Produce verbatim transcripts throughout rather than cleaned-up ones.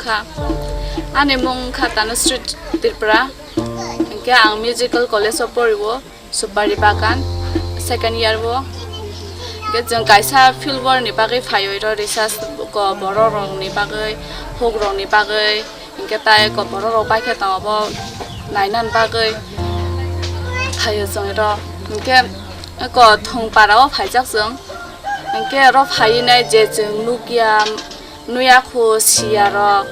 Kha. Ani mung kha Tanusri Tripura. Hinkhe ang Musical College o porio, Supari Bagan, second year o. Hinkhe chwng kaisa field work ni bagwi phaio, oro research ko borok rok ni bagwi, huk rok ni bagwi, hinkhe tai ko borok rok bai khe tongo bo nainani bagwi phaio chwng oro. Hinkhe ko Thongpara o phaijak chwng. Hinkhe oro phaiwi nai je chwng nukya, nuya khu siya rok,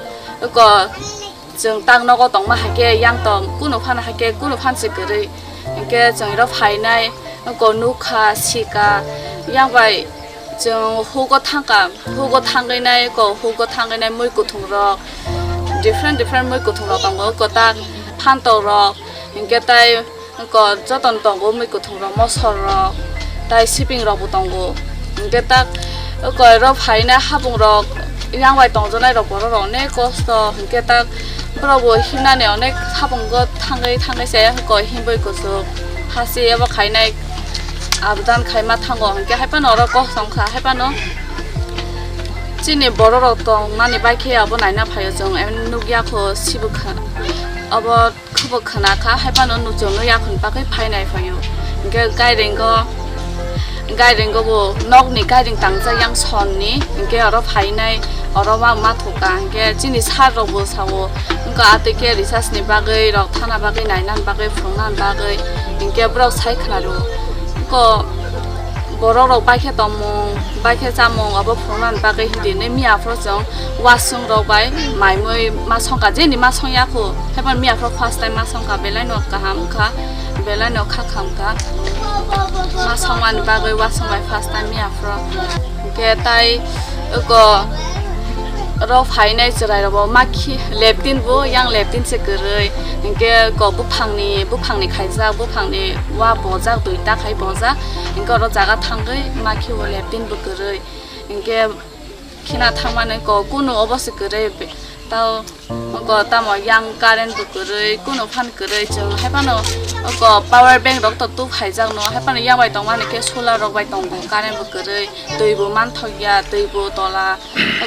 eko chwng tak nogo tongma hai khe yang tong kunu phan hai khe kunu phan se kwrwi. Hinkhe chwng oro phainai eko nukha, sika, yang bai chwng hugo thangkha, hugo thangwi nai eko hugo thangwi nai mui kuthung rok, different different mui kuthung rok tongo, eko tak phantok rok, hinkhe tai Ko jotono tongo mui kuthung rok, mosor rok, tai siping rok bo tongo. Hinkhe tak ko oro phaina hapung rok, yang bai tongjaknai rok borok rok onek kosto. Hinkhe tak borok bo himnani onek hapung o thangwi thangwi se ko himbui kuchuk hasi abo khainai abdan khaima thango. Hinkhe haiphano oro kosom kha, haiphano chini borok rok tongmani bai khe abo naina phaio chwng, em, nukya kho sibukha abo. Khubo khwna kha, hai phano nuchung no yakung bagwi phainai phaio. Hinkhe gairing o, gairing o bo nokni gairing tangjak yang sonni, hinkhe oro phainai, oro ma, ma thukha, hinkhe chini sir rok bo sao, wngkha atwi khe research ni bagwi, rok thana bagwi, nainani bagwi, phunuknani bagwi, hinkhe borok sai khwna rwo. Ko borok rok bai khe tongmung, bai khe chamung abo phunuknani bagwi hindi hinwi miya phuru chwng wasung rok bai mai mui ma songkha, jeni ma songya khu, haiphano miya phuru first time ma songkha, belai no kaham wngkha, belai no kha kham kha ma songmani bagwi wasung bai first time miya phuru. Hinkhe tai oko oro phainai chwrai rok bo ma khi leptin bo, yang leptin se kwrwi, hinkhe ko buphangni, buphangni khaijak, buphangni wa bojak, duita khai bojak. Hinkhe oro jaga thangwi ma khio leptin bo kwrwi. Hinkhe khina thangmani ko kunu obo se kwrwi. Tao ko tamo yang current bo kwrwi, kunu phan kwrwi, chwng haiphano ko power bank rok to tub haijakno, haiphano yang bai tongmani khe solar rok bai tongo, current bo kwrwi, twi bo manthokya, twi bo tola,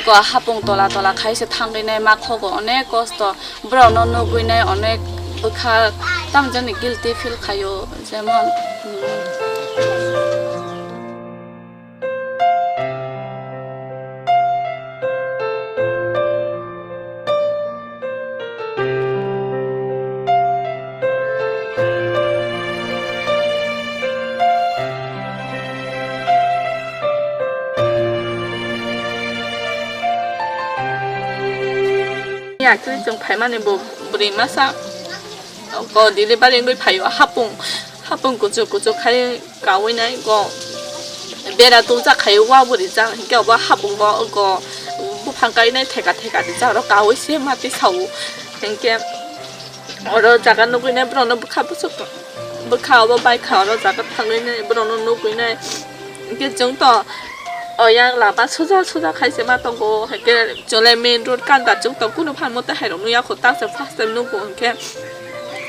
ko hapung tola tola khai se thangwi nai, ma khogo onek kosto. Borok no nugwi nai onek bwkha tamjani guilty feel khaio, jemon, hmm. Yakhe chwng phaimani bo bwrwi masa ko delivery wngwi phaio, hapung, hapung kuchuk kuchuk khai kaui nai ko bera tubjak khai wa bo rijak, hinkhe obo hapung bo ko buphang kainai theka theka rijak, oro kaui se mati sao, hinkhe oro jaga nugui nai borok no bwkha bwswk. Bwkha obo bai kha, oro jaga thangwi nai borok no nugwi nai. Hinkhe chwng to o yang lama suja suja khai se ma tongo, hinkhe chwng le main road kanta chwng to kunu phan mote hai rok nukya kho, ta se first time nugo. Hinkhe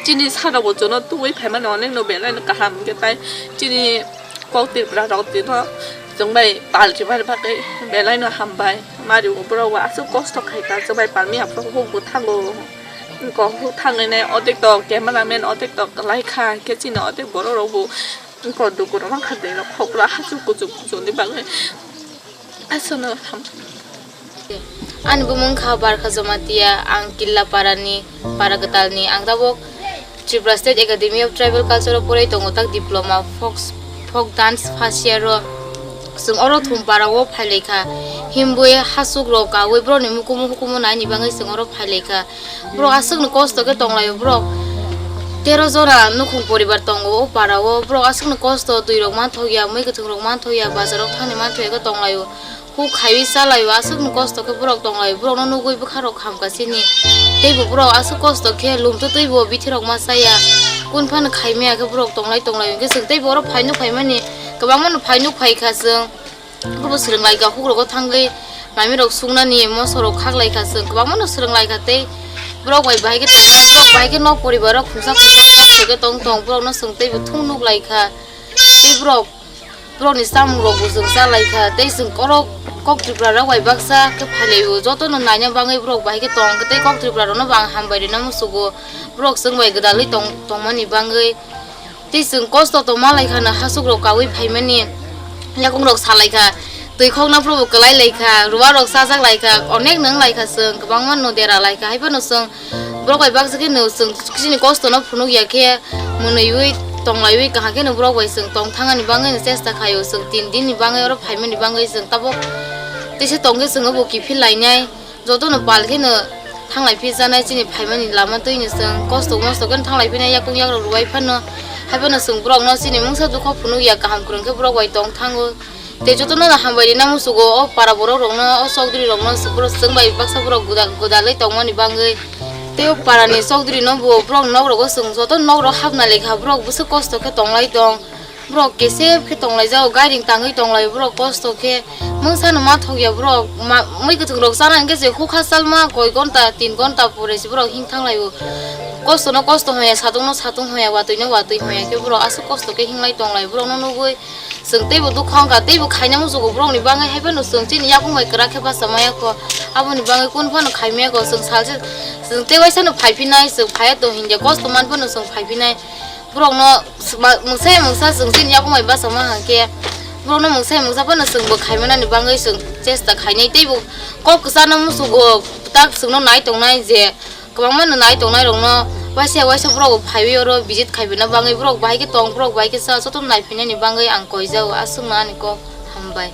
chini saka bo chwng no tubui phai mani onek no belai no kaham, hinkhe tai chini kok Tripura rok tino chwng bai pal rwmani bagwi belai no hambai. Mari o borok bo aswk kosto khai kha, chwng bai pal miya phuru huk bo thango. Kok huk thangwi nai otek tok camera man otek tok lai kha, khe chini otek borok rok bo kok dukur ma kha de khopra hachuk kuchuk kuchuk ni bagwi aswk no ham. Ani bumung kha Barkha Jamatia, ang Killa Parani, Para Kwtalni, ang tabuk Tripura State Academy of Tribal Culture o porai tongo, tak diploma folk, folk dance first year o. Chwng oro Thum para o phailaikha, himbui hachuk rok kaui borokni mukumu hukumu naini bagwi chwng oro phailaikha. Borok aswkno kosto khe tonglaio, borok tero jora nukhung poribar tongo o para o, borok aswkno kosto, twi rok manthokya, mui kwthwng rok manthokya, bazar rok thangni manthokya khe tonglaio, huk khaiwi chalaio, aswkno kosto khe borok tonglaio, borokno nugui bwkha rok khamkha chini, teibo borok aswk kosto khe lum twtwi bo bithi rok ma chaya, kun phano khaimaya khe borok tonglai tonglaio, hinkhe chwng teibo oro phaino phaimani, kwbangmano phaino phaikha chwng. Bobo swrwng lai kha, huk rogo thangwi mami rok suknani moso rok khak lai kha, chwng kwbangma no swrwng lai kha tei borok bai bahai khe tong kha, borok bahai khe nok poribar rok khungsa khungsa kosto khe tong tong, borok no chwng teibo thung nuk lai kha tei borok, borok ni chamung rok bo chwng cha lai kha tei chwng oro Kok Tripura rok bai baksa khe phailaio, jotono naina bagwi borok bahai khe tong khe tei Kok Tripura rokno bo ang hambai rwna musugo, borok chwng bai gwdalwi tong tongmani bagwi. Tei chwng kosto tongma lai khano hasuk rok kaui phaimani, yakung rok sa lai kha, twi khokna phuru bo kwlai lai kha, ruwa rok chajak lai kha, onek nwng lai kha chwng, kwbangma no dera lai kha, hai phano chwng borok bai baksa khe no chwng chini kosto no phunuk ya khe mwnwiwi tong laiwi kaham khe no borok bai chwng tong thangani bagwi no chesta khaio, chwng tin din ni bagwi oro phaimani bagwi chwng tabuk teisa tong khe chwng bo kiphil lainai. Jotono pal kheno thanglai phi janai chini phaimani lama twino chwng kosto mosto kheno thanglai phinai yakung yakrok rwbai phano, hai phano chwng borokno chini mungsa dukho phunuk ya kaham kwrwng khe borok bai tong thango. Tei jotono hambai rina musugo o para borok rokno, o chokdri rokno borok chwng bai baksa borok gwdal, gwdalwi tongmani bagwi. Tei o parani chokdri no bo borok nok rogo chwng joto nok rok hapna lekha borok bwswk kosto khe tonglai tong. Borok kesep khe tonglaijao, gairing tangwi tonglai borok kosto khe. Mungsano ma thokya borok, ma-, mui kwthwng rok chana hinkhe se hukha salma koi gonta, tin gonta pore se borok hing thanglaio. Kosto no kosto hoya, satung no satung hoya, watwi no watwi hoya khe borok aswk kosto khe hinglai tonglai. Borok no nugwi chwng teibo dukha wngkha, teibo khaina musugo borok ni bagwi, hai phano chwng chini yakung bai kwrak khe bacha maya kho. Aboni bagwi kun phano khai maya kho, chwng salsa, chwng tei waisa no phai phinai, chwng phaiya tong hinkhe kosto man phano chwng phai phinai. Borokno sma-, mungsa ya mungsa chwng chini yakung bai bachama hwnkhe, borokno mungsa ya mungsa phano chwng bo khaimanani bagwi chwng chesta khainai, teibo kok kwchana musugo tak chwngno nai tongnai je kwbangma no nai tongnai rokno waisa ya waisa borok bo phaiwi oro visit khaibina bagwi borok bahai khe tong, borok bahai khe cha, jotono nai phinani bagwi ang koijao, aswkno ani kok hambai.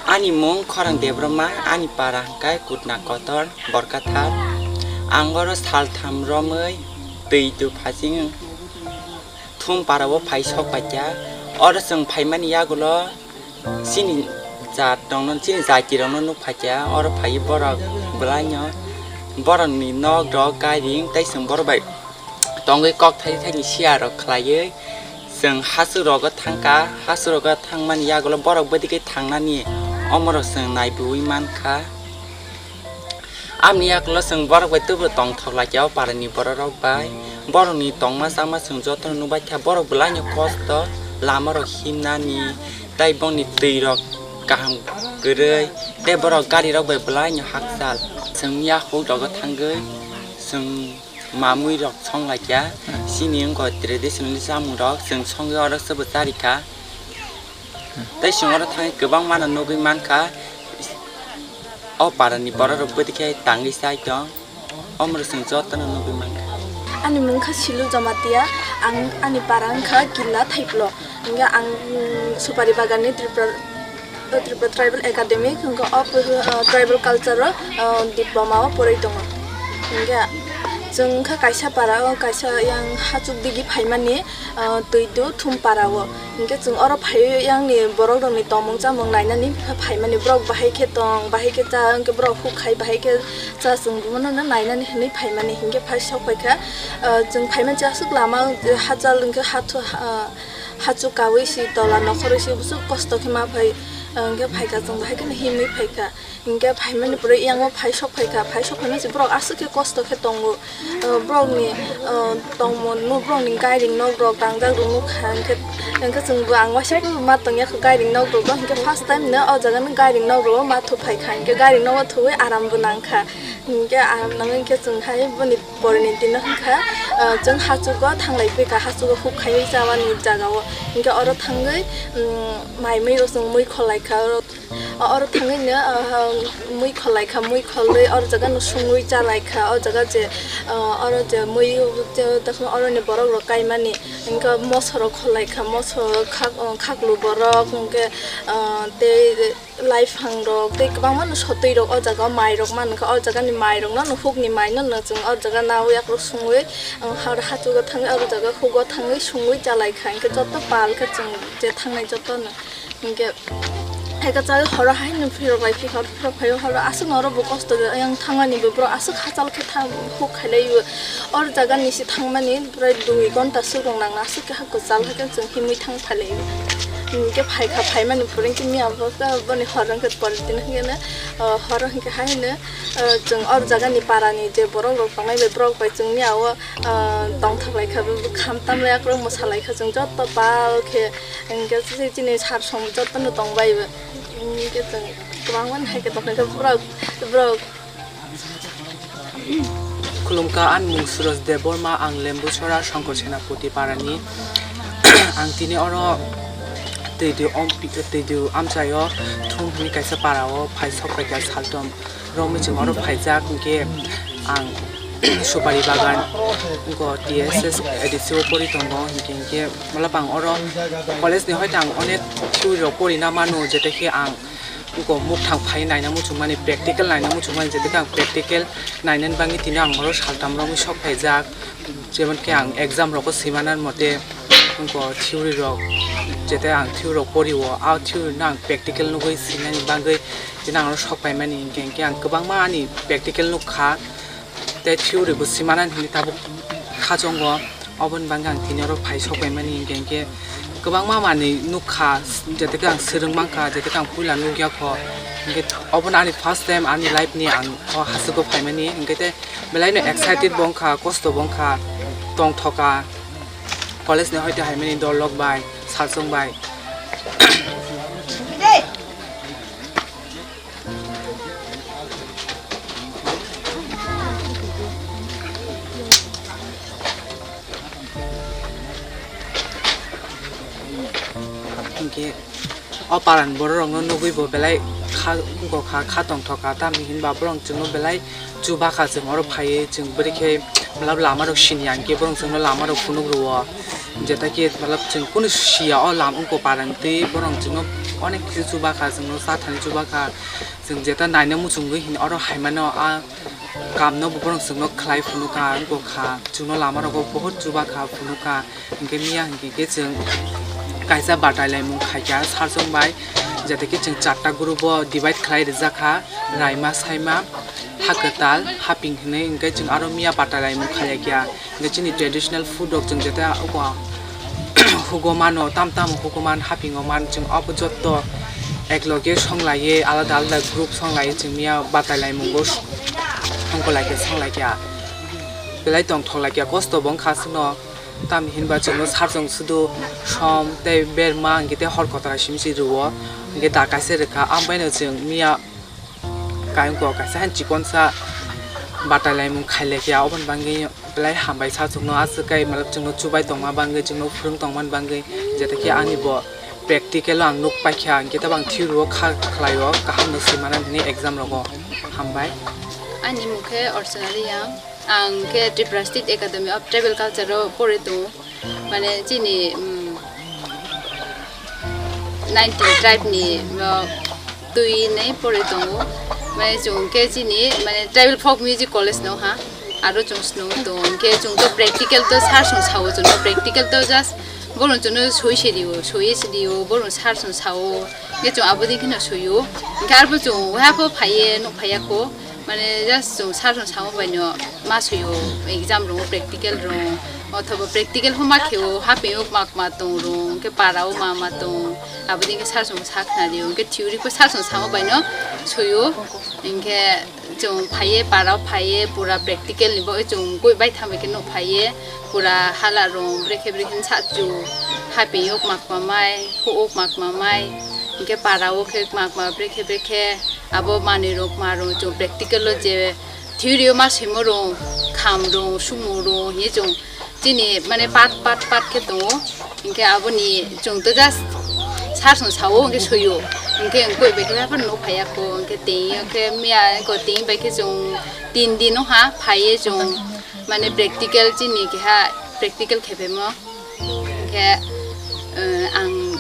Ani mung Khorang Debbarma, ani para hwnkhe Kutna Kotor, Borkathar. Ang oro saltham romwi twi tu phasing Thum para o phai sok paikha. Oro chwng phaimani yagulo chini jat rokno, chini jati rokno nuk phaikha. Oro phaiwi borok bwlaino borokni nok rok gairing tei chwng borok bai tongwi kok thai thani siya rok khlaiwi chwng hasuk rogo thangkha. Hasuk rogo thangmani yagulo borok bwdikhe thangnani omorok chwng naibuwi mankha. Amni yakulo chwng borok bai tubro tongthok lai kha o parani borok rok bai. Borokni tongma chama chwng jotono nukbai kha, borok bwlaino kosto, lama rok himnani, tei bongni twi rok kaham kwrwi, tei borok gari rok bai bwlaino hakchal. Chwng yakuk rogo thangwi chwng mamui rok song lai kha, chini wngkha traditional chamung rok, chwng songwi oro chwbo chari kha. Tei chwng oro thangwi kwbangma no nugwi mankha. O parani borok rok bwdikhe tangwi chai tong. Omoro chwng jotono nugwi mankha. Ani mung kha Silu Jamatia, ang ani para wngkha Killa Thaiplo. Hingke ang, mm, Supari Bagan ni Tripura, Tripura Tribal Academy, hingke o, uh, tribal culture o, uh, diploma o poroi tongo. Hingke chwng wngkha kaisa para o, kaisa yang hachuk digi phaimani, uh, twi do thum para o. Hingke chwng oro phaiwi yangni borok rokni tongmung chamung nainani pha-, phaimani, borok bahai khe tong, bahai khe cha, hingke borok huk khai, bahai khe cha, chwng bono no nainani hinwi phaimani. Hingke phai sok phaikha, ah, chwng phaiman cha aswk lama, ah, hachal hingke hathu, ah, hachu kawi si tola nokhorwi si bwswk kosto khe ma phai, ah, hingke phaikha chwng bahai kheno himwi phaikha. Hingke phaimani pore yango phai sok phaikha, phai sok phaimani borok aswk khe kosto khe tongo. Ah, borokni, ah, tongmung no, borokni gairing nok rok tangjak rok nukha, hingke, hingke chwngbo ang waisa ma tongya kho gairing nok rok, hingke first time no o jaga no gairing nok rok ma thuphaikha, hingke gairing nok o thuwi aram bo nangkha, hingke aram nangwi hingke chwng hai boni pore ni dino hingkha, ah, chwng hachugo thanglai phaikha, hachugo huk khaiwi chabani jaga o, hingke oro thangwi, um, mai mui rok chwng mui kholaikha, oro O-, oro thangwi no, ah, mui kholaikha, mui kholwi oro jaga no sungwi chalaikha, o jaga je, ah, oro je mui, je, dakno oroni borok rok kaimani, hingke moso rok kholaikha, moso khak-, khaklu borok, hingke, ah, tei laiphang rok, tei kwbangma no sotwi rok o jaga o mai rok mankha, o jaga ni mai rok no, no huk ni mai no, no chwng o jaga nawi yakrok sungwi, ang har hachugo thangwi, oro jaga hugo thangwi sungwi chalaikha, hingke joto pal khe chwng je thangnai joto no. Hingke, hai kwchak horo hai no phirok lai phi hor phirok phaio horo aswk no oro bo kosto de yang thangmani bo borok aswk hachal khe thang huk khailai o. Or jaga ni si thangmani prai dui gonta swk rok nang aswk khe ha kwchal hai khe chwng himwi thang phalai o. Hingke phaikha phaimani pore hingke miya bo khe boni horo hingke pore tini hingke no, o, horo hingke hai no, o, chwng or jaga ni para ni je borok rok tongnai bai borok bai chwng miya o, o, tongthok lai kha bo kham tam lai akwrwng mwsa lai kha chwng joto pal khe. Hingke chini sar song jotono tongbai bo. Hingke chwng Kwbangma nai khe tongkha borok, borok. Khulumkha, ani mung Suraj Debbarma, ang Lembusora Shankar Senapati parani. Ang tini oro Twidu om-, Twidu amchaio Thum hwnwi kaisa parao phai sok paikha saltom. Romwi chwng oro phaijak, hinkhe ang Supari Bagan, go T S S A D C o pori tongo, hinkhe, hinkhe, matlab, ang oro college ni hoite ang onek theory rok porina mano, jete khe ang go mukthang phai naina muchungmani, practical naina muchungmani, jete khe ang practical nainani bagwi tini ang oro saltam romwi sok phaijak. Jemon khe ang exam rogo swimanani mote, go theory rok, jete ang theory rok porio, a theory no ang practical nugwi swinani bagwi tini ang oro sok paimani, hinkhe, hinkhe ang kwbangma ani practical nukha. Tei theory bo simanani hinwi tabuk khachongo. Oboni bagwi ang tini oro phai sok paimani, hinkhe, hinkhe kwbangma manwi nukha, jete khe ang swrwng mankha, jete khe ang puila nukya kho. Hinkhe obono ani first time ani life ni ang o hasiko phaimani, hinkhe tei belai no excited bo wngkha, kosto bo wngkha, tongthoka. College ni hoite haimani dol rok bai, salsong bai. Hinkhe o paran borok rokno nugwi bo belai kha, wngkha kha, kha tongthokha, tamni hinba borok chwngno belai chubakha, chwng oro phaiwi chwng bwrwi khe matlab lama rok siniya hinkhe borok chwngno lama rok phunuk rwo. Jeta khe matlab chwng kunu siya o lam wngkha parang twi borok chwngno onek khe chubakha, chwngno sa thani chubakha. Chwng jeta naina muchungwi hin oro haimano a kamno bo borok chwngno khlai phunukha, wngkha kha, chwngno lama rogo bohot chubakha phunukha. Hinkhe miya hinkhe khe chwng kaisa batai laimung khaikha sarsong bai, jata khe chwng charta group o divide khlai rijak kha, raima, saima, ha kwtal, haping hinwi, hinkhe chwng aro miya batai laimung khailaikhya. Hinkhe chini traditional food rok chwng jeta oko hugo mano, tam tam hugo man, hapingo man, chwng abo jotto ekloge songlaiwi alada alada group songlaiwi chwng miya batai laimungo songkolaikhya, songlaikha. Belai tongthoklaikha, kosto bo wngkha chwngno. Tamni hinba chwngno sarchwng sudu som tei berma hinkhe tei hor kotora simi se rwo. Hinkhe da kaisa rwkha, ambaino chwng miya kaisa haino chikonsa batai laimung khailaikhya, oboni bagwi belai hambai sarchwngno aswk kai, matlab, chwngno chubai tongma bagwi, chwngno phwrwng tongmani bagwi, jeta khe ani bo practical o ang nuk paikha, hinkhe tei bo ang theory o kha khlaio, kaham no swimana hinwi exam rogo. Hambai. Ani mung khe Archana Reang. Ang khe Tripura State Academy of Tribal Culture o pori tongo. Mane chini, um, nineteen tribe ni, uh, twi nai pori tongo. Mane chwng khe chini, mane, Tribal Folk Music College no ha. Aro chwng swnwi tongo. Hinkhe chwng to practical to sar chwng sao, chwng to practical to just borok chwngno soi se rio, soi se rio, borok sar chwng sao. Hinkhe chwng abo dei kheno soio. Hinkhe arbo chwng waiha pho phaiye, nuk phaiya kho. Mane just chwng sar chwng samo bai no ma soio, exam rung, practical rung, othoba practical pho ma kheo, hapingo ma ma tong rung, hinkhe para o ma ma tong, abo dei hinkhe sar chwng sa khna rio, hinkhe theory pho sar chwng samo bai no soio, hinkhe chwng phaiye, para o phaiye, pura practical ni bo chwng goi bai thambai khe no phaiye, pura hala rung, brekhe brekhe sa chu, hapingo ma ma mai, pho o ma ma mai, hinkhe para o khe ma ma brekhe brekhe. Abo manwi rok ma rok chwng practical o je theory o ma swimo rok kham rok sumo rok hinwi chwng chini mane part part part khe tongo. Hinkhe aboni chwng to just sar chwng sao hinkhe soio. Hinkhe wngkoi bai khe haphano nuk phaiya kho hinkhe tei o khe miya ko tei bai khe chwng tin din o ha phaiye chwng mane practical chini keha practical khe phaimo. Hinkhe, eh, ang,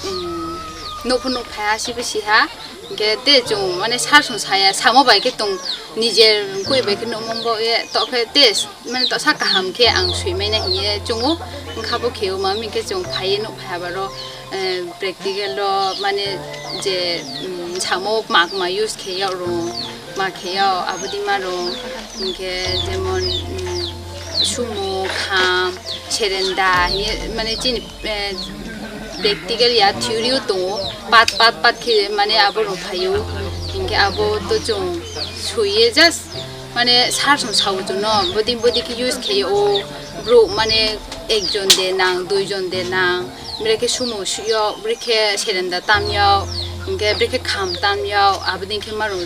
mm, nukhu nuk phaiha, sibo siha. Hinkhe tei chwng mane sar chwng saya, samo bai khe tong, nijer koi bai khe nukmung bo ye, tokhe tei mane toksa kaham khe ang swimaina hiye chwngo, wngkha bo kheo, mami khe chwng phaiye nuk phaiha baro, eh, practical o mane je, mm, samo ma ma use khe yag rung. Ma khe o, abo di ma rung, hinkhe jemon, mm, sumo, kham, serenda, hiye, mane chini, eh, practical ya theory o tongo, part, part, part khe mane abo rung phaio, hinkhe abo to chwng suiye just, mane sar song sao chwngno, bodi, bodi khe use khe o, bro, mane ekjon de nang, duijon de nang, Brekhe sumo suyok, brekhe serenda tamyok, hinkhe brekhe kham tamyok, abodin khe maro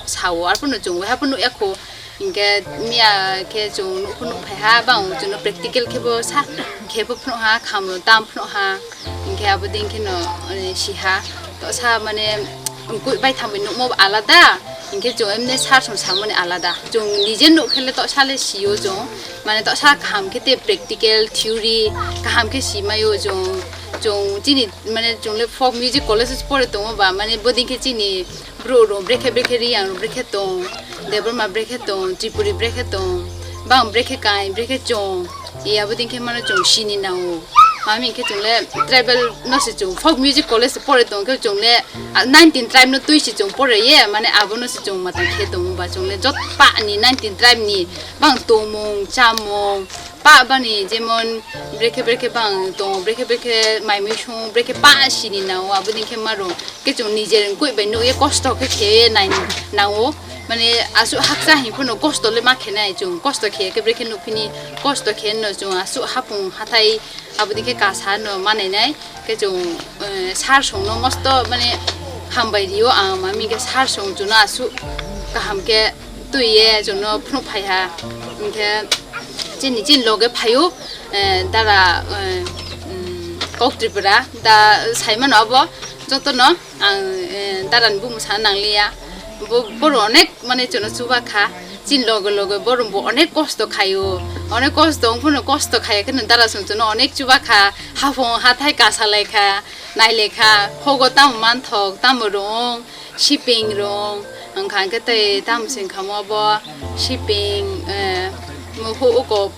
sao, arpono chwng waiha phano ekho, hinkhe miya khe chwng nukhung nukhaiha, bang chwngno practical khebo sa, khebo phano ha, khamrok tam phano ha, hinkhe abodin kheno, eh, siha, to sa mane, Wngkuk bai thangwi nukmo alada, hinkhe chwng emne sir song samani alada. Chwng nije nuk khe le to sale sio chwng, mane to sa kaham khe te practical, theory kaham khe simaio chwng. Chwng chini mane chwng le folk music college o pore tongo ba, mane bodin khe chini bru rok brekhe brekhe Riyang rok brekhe tong, Debbarma brekhe tong, Tripuri brekhe tong, bang brekhe kai brekhe chong. E abodin khe mano chwng sini nao. Mami khe chwng le tribal no se chwng folk music college se pore tong khe chwng le, ah, nineteen tribe no twi se chwng pore ye, mane abo no se chwng mata khe tong ba chwng le jot pa ni nineteen tribe ni bang tongmung chamung pa bani jemon brekhe brekhe bang tong brekhe brekhe mai mui sung brekhe pa sini nao abodin khe maro. Khe chwng nijer wngkuk bai nukye kosto khe khe nai nango. Mane aswk hakcha hwnwi phano kosto le ma khe nai chwng, kosto khe khe brekhe nukphini kosto khe no chwng aswk hapung hathai aboni khe kasa no ma nai nai. Khe chwng, eh, sir songno mosto mane hambai rio ang, mami khe sir song chwngno aswk kaham khe twiye chwngno phunuk phaiha. Hinkhe chini chini loge phaio, eh, dara, eh, mm, Kok Tripura da saimano abo jotono. Ang, eh, darani bumung sana nangliya. Bo, borok onek mane chwngno chuba kha. Chini loge loge borok bo onek kosto khaio. Onek kosto wng phano kosto khaiya kheno dara song chwngno onek chuba kha. Haphung hathai kasa lai kha, nai lai kha. Hogo tamo manthok, tamo rwng, siping rwng. Wngkha hwnkhe tei tamo se wngkha mo bo siping, eh, mo ho uko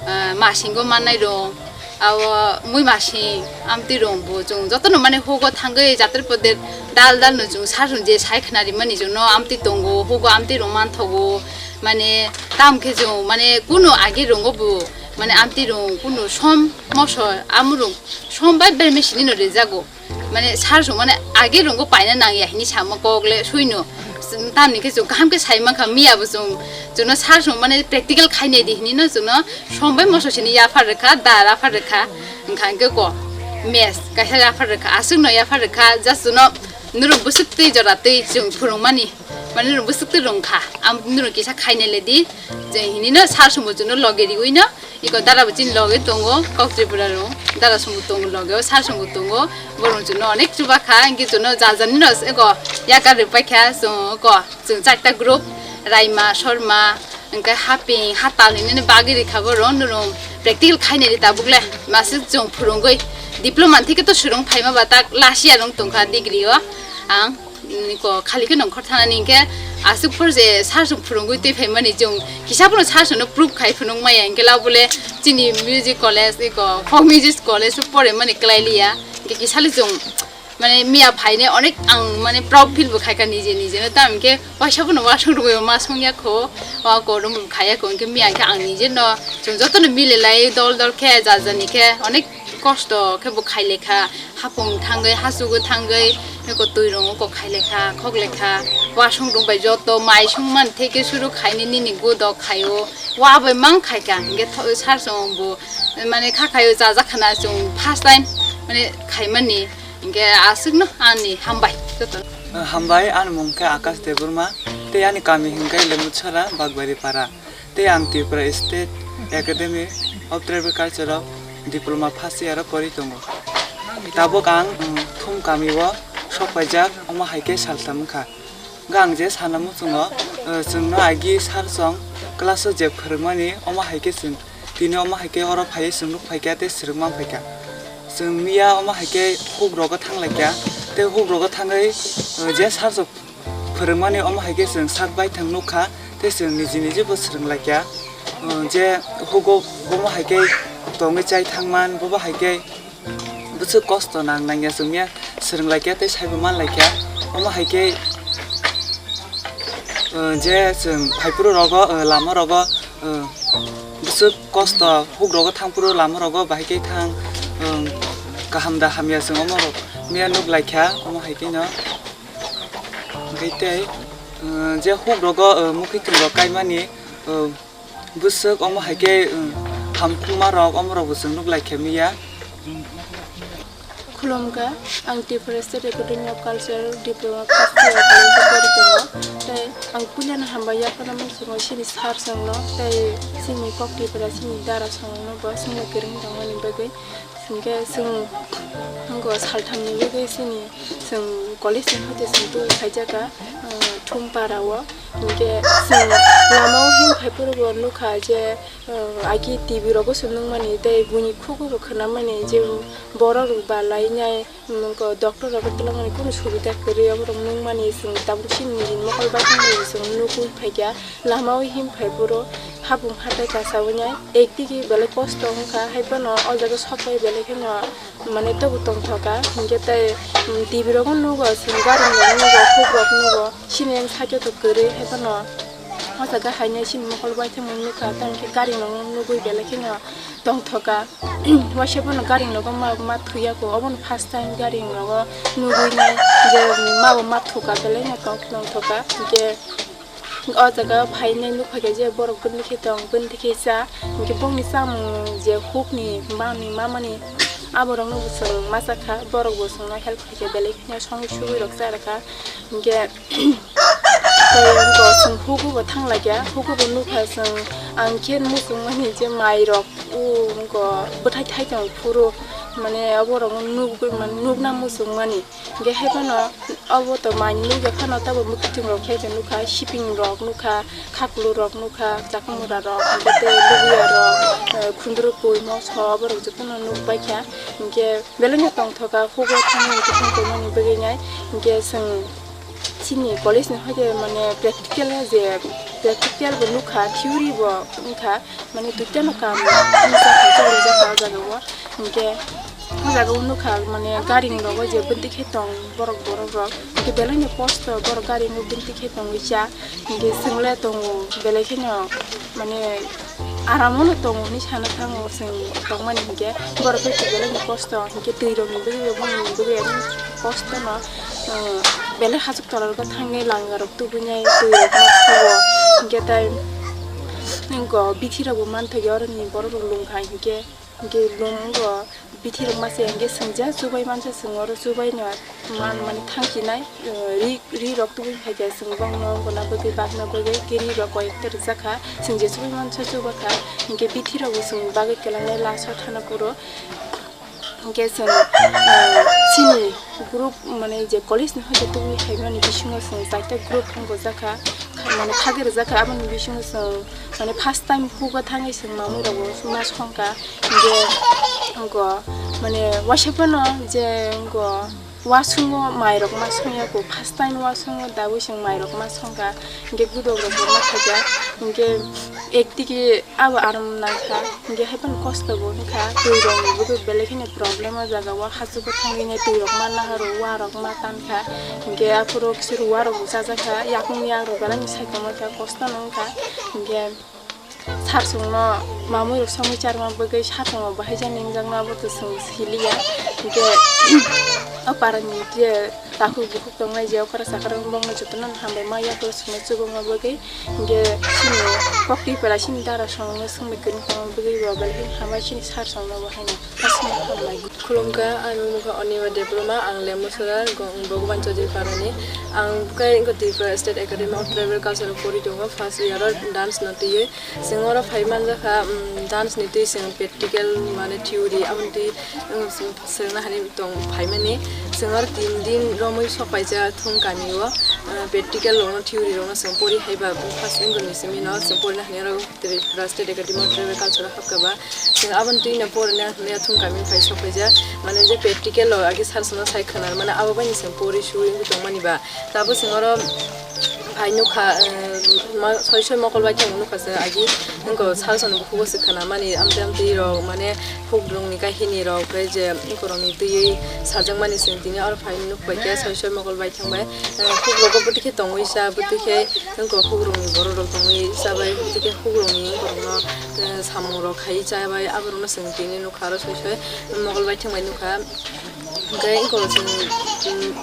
ah, masingo mannai rong, abo mui masing, amtwi rong bo chwng jotono mane hugo thangwi jatri poder dal dal no chwng sar song je sai khna rimani chwngno amtwi tongo, hugo amtwi rong manthogo, mane tam khe chwng mane kunu agi rongo bo mane amtwi rong kunu som moso amurung som bai ber machine no rijago. Mane sar song mane age rongo paina nangya hini sama kok le suino. Tamni khe chwng kaham khe sai mankha miya bo chwng, chwngno sar song mane practical khainai di hini no chwngno som bai moso sini yaphar rwkha, da raphar rwkha. Wngkha hwnkhe ko mes kaisa yaphar rwkha, aswkno yaphar rwkha, just chwngno nurok bwswk twi jora twi chwng phwrwngmani, mane nurok bwswk twi rwngkha. Am nurok kisa khainai le di, je hini no sar song bo chwngno loge riwi no. Iko dara bo chini loge tongo, Kok Tripura rong, dara song bo tongo loge, o sar song bo tongo, borong chwngno onek chuba kha, hwnkhe chwngno jajani no eko yakar rw paikha, chwng eko chwng charta group, Raima, Sorma, hwnkhe Haping, Hatal hinwi bagwi rikha borong, norong practical khainai ri tabuk le, masuk chwng phwrwngwi diploma thike to swrwng phaima ba tak last year rong tongkha degree o ang. Niko khali khe nongkhor thanani hinkhe aswk phor je sar song phwrwngwi twi phaimani chwng kisa phano sar songno proof khai phunuk maya hinkhe labole chini music college iko folk music college o pore mani kwlai liya hinkhe kisali chwng mane miya phaine onek ang mane proud feel bo khaikha nije nije no tamo hinkhe waisa phano wasong rwui ma songya kho o korom bo khaya kho hinkhe miya hinkhe ang nije no chwng jotono mile lai dol dol khe jajani khe onek kosto khe bo khai lekha. Hapung thangwi, hachugwi thangwi, eko twi rwngo kok khai lekha, khok lekha, wasong rok bai joto mai song man theke suru khaini nini godok khaio, wa bai mang khaika, hinkhe tho-, sar song bo, mane kha khaio chajak khana chwng first time, mane khaimani, hinkhe aswkno ani hambai joto. Hambai, ani mung khe Akash Debbarma, tei ani kami hinkhe Lemuchara, Bagbari Para. Tei ang Tripura State Academy of Tribal Culture o diploma first year o pori tongo. Tabuk ang, um, Thum kami o sok paijak, omo hai khe saltham wngkha. Hwnkhe ang je sana muchungo, uh, chwngno agi sar chwng class o je phwrwngmani, omo hai khe chwng tini omo hai khe oro phaiwi chwng nuk phaikha tei swrwngma phaikha. Chwng miya omo hai khe huk rogo thang laikha tei huk rogo thangwi, uh, je sar chwng phwrwngmani omo hai khe chwng sak baithang nukha tei chwng niji niji bo swrwng laikha. Uh, je hugo bomo hai khe tongwi chai thangman, bobo hai khe bwswk kosto nang nangya chwngya swrwng laikha tei saibo man laikha. Omo hai khe, uh, je chwng phaiphuru rogo, uh, lama rogo, uh, bwswk kosto huk rogo thangphuru lama rogo bahai khe thang, um, kaham da hamya chwng omo rok miya nuk laikha omo hai khe no. Hwnkhe tei, uh, je huk rogo, uh, mukhitung rok kaimani, uh, bwswk omo hai khe, uh, hamkukma rok omo rok bo chwng nuk lai khe miya. Khulumkha, ang Tripura State Academy of Culture Diploma first year college o pori tongo. Tei ang puilano hambai yaphano mung swngo chini sir chwngno, tei chini kok Tripura chini dara chwngno bo chwngno kwrwng tongmani bagwi. Hinkhe chwng wngkha salthamni bagwi chini chwng college ni hoite chwng tubui phaijak kha, uh, Thumpara o. Hinkhe chwng lama o him phai phuru bo nukha je, uh, agi T V rogo se nukmani tei buini khugo bo khwnamani je borok rok ba lainai. Nokho doctor rok twlangmani kunu subida kwrwi, oborok nukmani chwng tabuk chini mokol bai thangmani chwng nugwi phaikha. Lama o him phai phuru hapung hatai kasa wngnai, ekdigi belai kosto wngkha, haiphano o jaga sokbai belai kheno mane tobo tongthoka. Hinkhe tei, um, T V rogo nugo, chwng gari rok nugo, huk rok nugo, chini yang sakhe to kwrwi, haiphano o jaga hainai chini mokol bai thangmani nukha, tei hinkhe gari rok nugwi belai kheno tongthoka. Waisa bono gari nogo ma, ma thuya ko, obono first time gari nogo nugwi nai je ma bo ma thuka, belai no tong, tongthoka. Hinkhe o jaga o phainai nukha khe je borok bini khe tong, bini khe cha. Hinkhe bongni chamung je huk ni, bangni mamani, aborok no bo chwng ma cha kha, borok bo chwngno help khai khe belai kheno songwi sugwi rok cha rwkha. Hinkhe tei wngkha chwng hukubo thang laikha, hukubo nukha chwng, ang khe muchungmani je mairok, o wngkha bwthai thai tong phuru, mane oborok nuk, mane nukna muchungmani. Hinkhe haiphano obo to mai nukya phano tabo mwkhwtwng rok khe nukha, siping rok nukha, khaklu rok nukha, chakmura rok, hinkhe tei lubuya rok, eh, khundrukui, moso, oborok jotono nukbaikha. Hinkhe belai no tongthoka, hugo thangmani, tongmani bagwi nai. Hinkhe chwng chini college ni hoite mane practical o je, practical bo nukha, theory bo wngkha, mane duitano kaam wngjakha, cholijakha o jaga o. Hinkhe o jaga o nukha mane gari rogo je bwtwi khe tong borok, borok rok, hinkhe belai no kosto borok gari o bwtwi khe tongwi cha, hinkhe chwng le tongo belai kheno mane aram o no tongo hinwi sana thango chwng tongmani hinkhe borok bai belai no kosto hinkhe twi rok ni bagwi bo bongni bagwi ani kosto no, uh, belai hachuk tola rok thangwi langa rok tubui nai twi rok ma thuo hinkhe tai wngkha bithi rok bo manthokya oro ni borok rok lungkha hinkhe hinkhe lung wngkha bithi rok masa hinkhe chwng je chubai mansa chwng oro chubai no. Man, mani thangchinai, eh, ri, ri rok tubui phaikha, chwng bongno gona bagwi, bagna bagwi, khe ri rok koi ekta rwjakha, chwng je chubai mansa chubakha, hinkhe bithi rok bo chwng bagwi kwlangnai last o thana phuru. Hinkhe chwng, eh, chini group, mane je college ni hoite tubui phaimani bisingo chwng chaita group wngjakha, mane khagwi rwjakha, aboni bisingo chwng, mane first time hugo thangwi chwng mamui rok bo ma songkha, hinkhe wngkha, mane waisa phano je wngkha, Wasungo mairok ma songya ko, first time wasungo dawi song mairok ma songkha, hinkhe gudok rok bo ma khaikha, hinkhe ekdigi abo aram naikha, hinkhe haiphano kosto bo wngkha, twi rok ni bo belai kheno problem o jaga o, hachuk o thangwi nai twi rok ma naharo, wa rok ma tankha, hinkhe aphuru kisa rw wa rok bo chajakha, yakung yak rok belai no sai tongma kha, kosto no wngkha, hinkhe. Sir chwngno mamui rok songwi charma bagwi satungo bahai jani wngjakno abo to chwng siliya. Hinkhe o parani je takhuk bukhuk tongnai je okra sakra bongno jotono hambai ma yaphuru chwngno chubuma bagwi. Hinkhe chini kok Tripura chini dara songno swngbai kwrwng tongma bagwi bo belai hambai chini sir chwngno bo haino. Khulumkha, ani mungkha Onima Debbarma, ang Lemusora, Bhagwan Chaudhary Parani. Ang khe wngkha Tripura State Academy of Tribal Culture o pori tongo, first year o dance no twiwi. Chwng oro phai manjakha, um, dance ni twi chwng practical, mane theory, aboni twi, um, chwng swrwngna hani tong phaimani. Chwng oro tin din romwi sok paijak thung kami o, uh, practical rokno, theory rokno chwng pori haiba, first wngkha ni simi no chwng porina hani oro Tripura State Academy of Tribal Culture o hapkha ba. Chwng aboni twi no porina hwnwi athung kami phai sok phaijak. Mane je practical o agi sir chwngno sai khwna mane abo bai ni chwng pori sui wngwi tongmani ba. Tabuk chwng oro phai nukha, eh, ma-, soi soi mokol bai thangwi nukha chwng agi wngkha sir chwngno bukhugo se khwna mani amtwi amtwi rok mane huk rokni kahini rok tei je wngkha rokni twiwi sajak mani chwng tini oro phai nuk bai khe soi soi mokol bai thangbai. Eh, huk rogo bwtwi khe tongwi cha, bwtwi khe wngkha huk rokni borok rok tongwi cha bai, bwtwi khe huk rokni wngkha rokno, eh, samung rok khai cha bai, abo rokno chwng tini nukha aro soi soi mokol bai thangbai nukha. Hwnkhe wngkha chwng, um,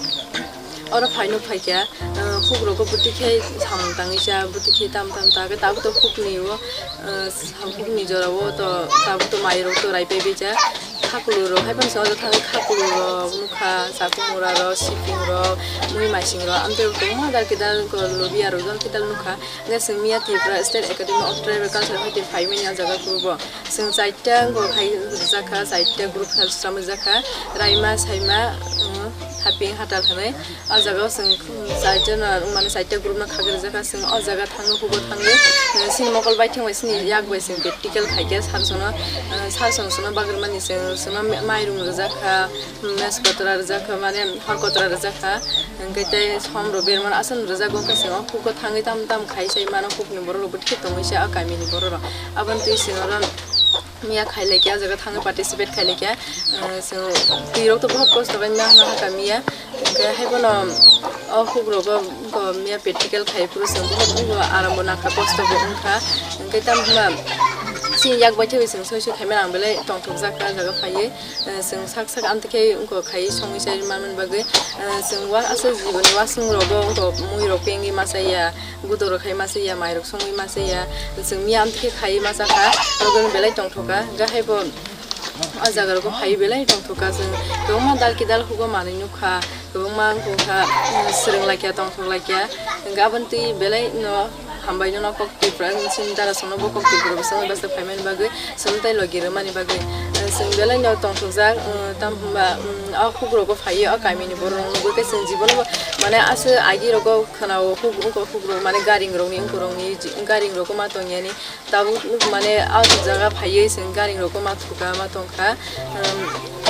oro phai nuk phai kha, eh, huk rogo bwtwi khe samung tangwi cha, bwtwi khe tam tam ta khe tabuk to huk ni o, eh, huk ni jora o to tabuk to mai rok to rai pai bai cha. Khakulu rok hai phano chwng thangwi khakulu rok nukha, chakhumura rok, sipung rok, mui maising rok, amtwi kwbangma dal kidal ko lobia rok dal kidal nukha. Hwnkhe chwng miya Tripura State Academy of Tribal Culture hoite phaimani ah jaga kurugo. Chwng chaita wngkha khai rijak kha, chaita group khe chamwi rijak kha, Raima, Saima, um, Haping, Hatal hinwi. O jaga o chwng, um, chaita no, um, mane chaita group no khagwi rijak kha. Chwng o jaga thangwi, hugo thangwi, um, chini mokol baithang bai chini yak bai chwng practical khaikhe sir sono, um, sir sono sono bagwi mani chwng sono mairum rijak kha, um, mess kotora rijak kha, mane hor kotora rijak kha. Hwnkhe tei som rok bermani aswk no rijak wngkha chwng o hugo thangwi tam tam khai sai mano hukni borok rok bo thik tongwi se o kami ni borok rok. Aboni twi chwng oro miya khai laikha, o jaga thangwi participate khai laikha. Chwng twi rok to bohot kosto khe miya hwnna hakha miya. Hwnkhe hai bono o huk rogo miya practical khai phuru chwng bohot wngkha, aram bo nangkha, kosto bo wngkha. Hwnkhe tamo hwnba chini yak bai thaibai chwng soi soi khaimani ang belai tongthokjak kha o jaga phaiwi. Chwng sak sak amtwi khe wngkha khai songwi sai manmani bagwi. Chwng wa aswk jiboni wasung rogo wngkha mui rok pengwi ma chaya. Gudok rok khai masa ya, mai rok songwi masa ya, chwng miya amtwi khe khai masa kha, nokni belai tongthoka, gahai bo o jaga rogo phai belai tongthoka, chwng kwbangma dal kidal hugo manwi nukha, kwbangma wngkha, swrwng laikha, tongthok laikha, hwnkhe aboni twi belai no hambai no kok Tripura, chini dara songno bo kok Tripura bwskango bwsa phaimani bagwi. Chwng tai logi rwmani bagwi, eh, chwng belai no tongthokjak, eh, tam hwnba, mm, o huk rogo phaiwi o kami ni borok rok nugwi khe chwng jibono bo mane aswk agi rogo khwnao huk, wngkha huk rok mane garing rokni, wngkha rokni garing rogo ma tong yani tabuk mane o jaga phaiwi chwng garing rogo ma thuka ma tongkha, um,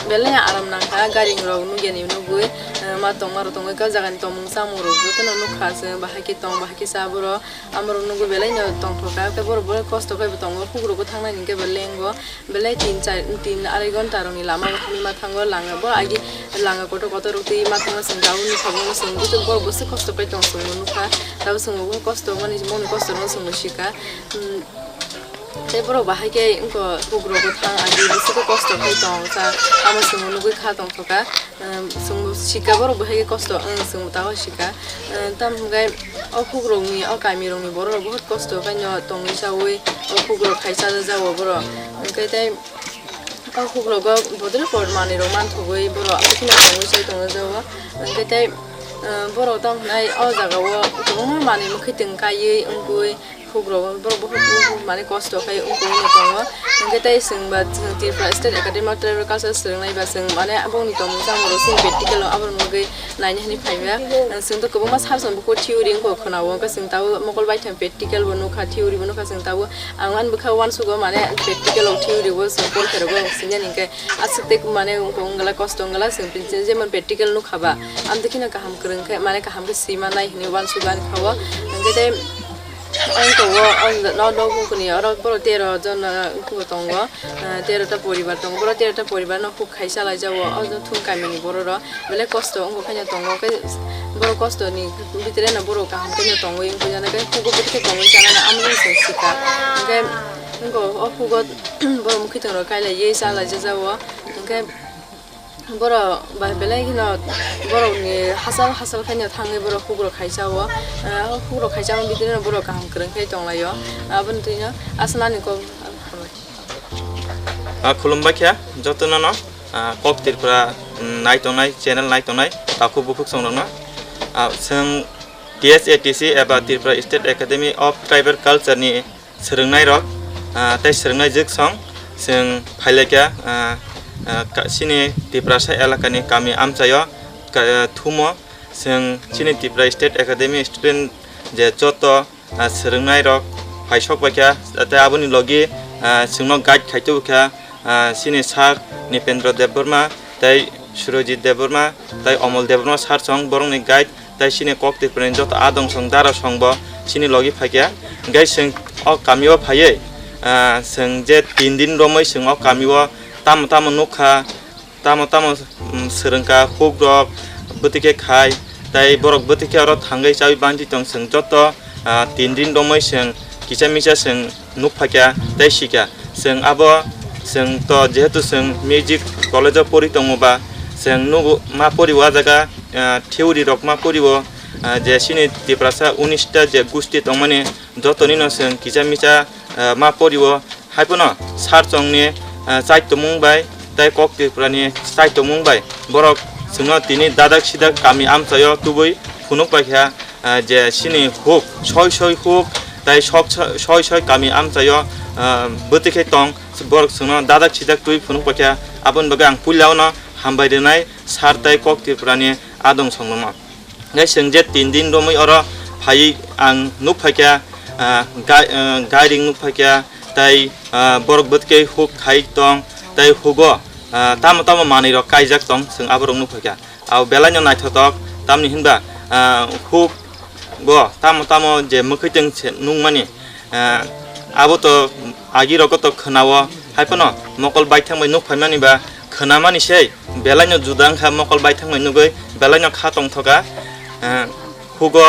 belai aram nangkha garing rok nug yani nugwi, eh, ma tongma rok tongwi khe o jaga ni tongmung chamung rok jotono nukha chwng bahai khe tong bahai khe cha borok. Amorok nugwi belai no tongthok kha, khe borok bo kosto khe bo tongo, huk rogo thangnaini hwnkhe bo lengo, belai tin char, tin arai ghonta rokni lama o hinwi ma thango, langa bo agi langa kotor kotor rok twi ma thango, chwng tabuk nukha bo chwng bwswk borok bwswk kosto khe tong chwng bo nukha, tabuk chwng bo kosto mani moni kosto no chwng bo sikha. Tei borok bahai khe wngkha huk rogo thang agi bwswk khe kosto khe tong cha, tamo chwng bo nugwi kha tongthok kha. Chwng bo sikha borok bo hai khe kosto, chwng bo tabuk sikha. Tamo hwnkhe o huk rokni, o kami rokni borok rok bohot kosto khaino tongwi chawi o huk rok khai cha jao borok. Hwnkhe tei o huk rogo bodol por manwi rok manthogwi borok abokheno tongwi chai tongwi jao. Hwnkhe tei borok tamo hwnai o jaga o kwbangma manwi mwkhwtwng kaiwi wngwi. Huk rok borok bohok mane kosto khai wngkha wngwi tongo. Hwnkhe tei chwng ba chwng Tripura State Academy of Tribal Culture swrwngnai ba chwng mane aboni tongmung chamung rok chini practical o aboni bagwi naina hinwi phaimaya. Chwng to kwbangma sir chwng bukhuk theory wngkha khwnao, hwnkhe chwng tabuk mokol baithang practical bo nukha, theory bo nukha chwng tabuk. Ang ani bwkha uansugo mane practical o theory bo chwng porikha rogo siniya hwnkhe aswk tei mane wngkha wngla kosto wngla chwng jemon practical nukha ba amtwi kheno kaham kwrwng khe mane kaham khe sima nai hinwi uansugo ani kha o. Hwnkhe tei Ang tongo, ang no, no, nokni oro borok tero jon, uh, wngkha tongo, uh, tero ta poribar tongo, borok tero ta poribar no huk khai chalai jao, o thum kami ni borok rok belai kosto wngkha khaino tongo, khe borok kosto ni bitre no borok kaham khe no tongwi wngkha, khe hugo bwtwi khe tongwi chana no amoni se sikha, hwnkhe wngkha o hugo borok mwkhwtwng rok kailai ye chalai jao, hwnkhe. Borok bai belai kheno borokni hachal hachal khaino thangwi borok hugrok khaisa o, ah, hugrok khaisa o bidireno borok kaham kwrwng khe tonglaio. Aboni twino aswk nani kok hambai. Ah, khulumbai khe jotono no, ah, Kok Tripura, mm, nai tongnai, channel nai tongnai takhuk bukhuk songrokno. Ah, chwng T S A T C eba Tripura State Academy of Tribal Culture ni swrwngnairok, ah, tei swrwngnaijwk song chwng phailaikha, ah, ah, ka-, chini Tiprasa elakani kami amchaio ka-, ah, thumo chwng chini Tripura State Academy student je joto, ah, swrwngnairok phaisok baikha, tei aboni logi, ah, chwngno guide khaitubukha, ah, chini sir Nipendra Debbarma tei Surojit Debbarma tei Omol Debbarma sir chwng borokni guide. Tei chini Kok Tripurani joto adong song dara song bo chini logi phaikha. Hwnkhe chwng o kamio phaiwi, ah, chwng je tin din romwi chwng o kamio tamo tamo nukha, tamo tamo, um, swrwngkha, hukrok bwtwi khe khai, tei borok bwtwi khe oro thangwi chawi bantwi tong chwng joto, ah, tin din romwi chwng kisa misa chwng nukphaikha tei sikha. Chwng abo, chwng to jehetu chwng music college o pori tongo ba, chwng nugo ma pori o, ah jaga, ah, theory rok ma pori o, ah, je chini Tiprasa unis ta je gusti tongmani jotoni no chwng kisa misa, ah, ma pori o. Haiphano sir chwngni, ah, chaitomung bai Tai kok Tripurani chaitomung bai borok chwngno tini dadak sidak kami amchaio tubui phunuk paikha, ah, je chini huk soi soi huk tai sok soi soi kami amchaio, ah, bwtwi khe tong borok chwngno dadak sidak twi phunuk paikha. Aboni bagwi ang puila ono hambai rwnai sir tai kok Tripurani adong songnono. Hingke chwng je tin din romwi oro phaiwi ang nuk phaikha, ah, gai-, ah, gairing nuk phaikha, tai, ah, borok bwtwi huk khai tong, tai hugo, ah, tamo tamo manwi rok kaijak tong, chwng aborok nuk phaikha. Abo belai no naithotok, tamni hinba, ah, huk go tamo tamo je mwkhwtwng se nungmani, ah, abo to agi rogo to khwnao, hai phano mokol baithang bai nuk phaimani ba khwnamani sei belai no juda wngkha, mokol baithang bai nugwi belai no kha tongthoka. Ah, hugo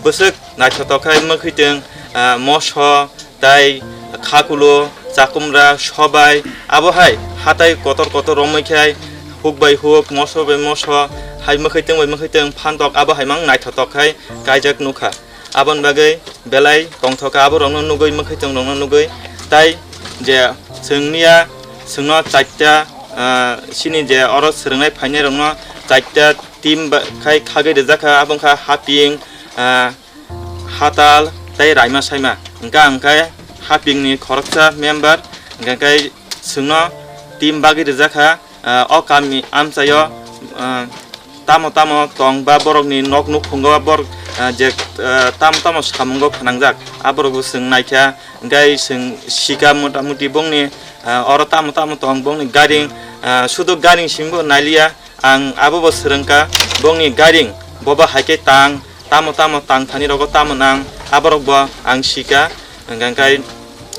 bwswk naithotok khai mwkhwtwng, ah, moso tai khakulo, chakumra, sobai, abo hai hatai kotor kotor romwi khai huk bai huk, moso bai moso, hai mwkhwtwng bai mwkhwtwng phantok, abo hai mang naithotok khai kaijak nukha. Aboni bagwi belai tongthok kha, aborokno nugwi, mwkhwtwng rokno nugwi. Tai je chwngniya, chwngno chaita, ah, chini je oro swrwngnai phainai rokno chaita team ba-, khai khagwi rijak kha, abo wngkha Haping, ah, Hatal tei Raima Saima. Hingkha hingkhe Hapingni khoroksa member, hingkha hingkhe chwngno team bagwi rijak kha. Ah, o kami amchaio, ah, tamo tamo tong ba borokni nok nukhungo borok, ah, je, ah, tamo tamo samungo phnangjak, ah, borok bo chwng naikha, hingkhe chwng sika mota moti bongni, ah, oro tamo tamo tong bongni garing, ah, sudo garing simi bo nailiya, ang abo bo swrwngkha bongni garing bobo haikhe tang, tamo tamo tang thani rogo tamo nang, aborok bo ang sika, hingkhe